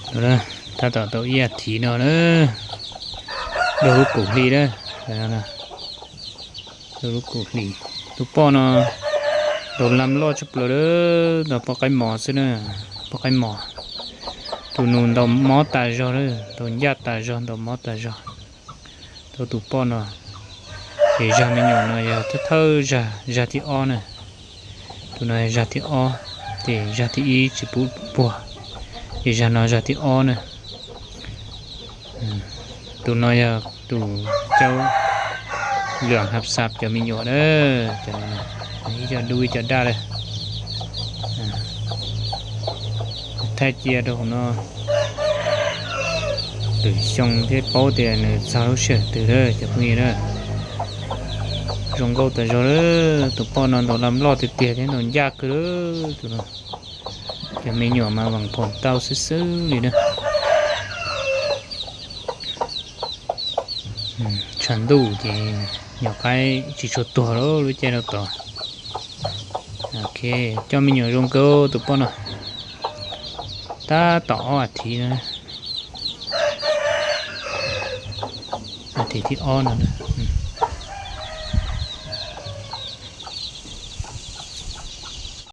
Tab tom tau ib as thiv no na, dua lub kaum hli na, dua lub kaum hli. Tus poj no ntaus lam loj tshaj plaws lawm, ntaus poj qaib mos xwb na, poj qaib mos. Tus nus ntaus mob tas zog lawm, ntaus ncaj tas zog, ntaus mob tas zog. Tau tus poj no, ces zag me nyuam no yog thawj thawj zag, zag thib ob na. Tus no zag thib ob, ces zag thib ib tsis pub puag, ces zag no zag thib ob na. Tus no yog tus caub lwam hab xab cov me nyuam na, cov no ib co dub ib co daj lawm. Thaij cia rau hauv no lwm xyoo thiaj paub tias nws txog lub sij hawm twg lawm cov phooj ywg na. Zoo nkauj tas zog lawm, tus poj no ntaus lam loj tiag tiag thiab ntaus ncaj kawg lawm tus no. Cov me nyuam mas vam phom tau xwb xwb li na. Tshav ntuj ces nyuam qaib tsis tshua tuag lawm lub caij no tod. Ok, coj me nyuam zoo kawg tus poj no. Tab tom ob as thiv no, as thiv thib ob no na.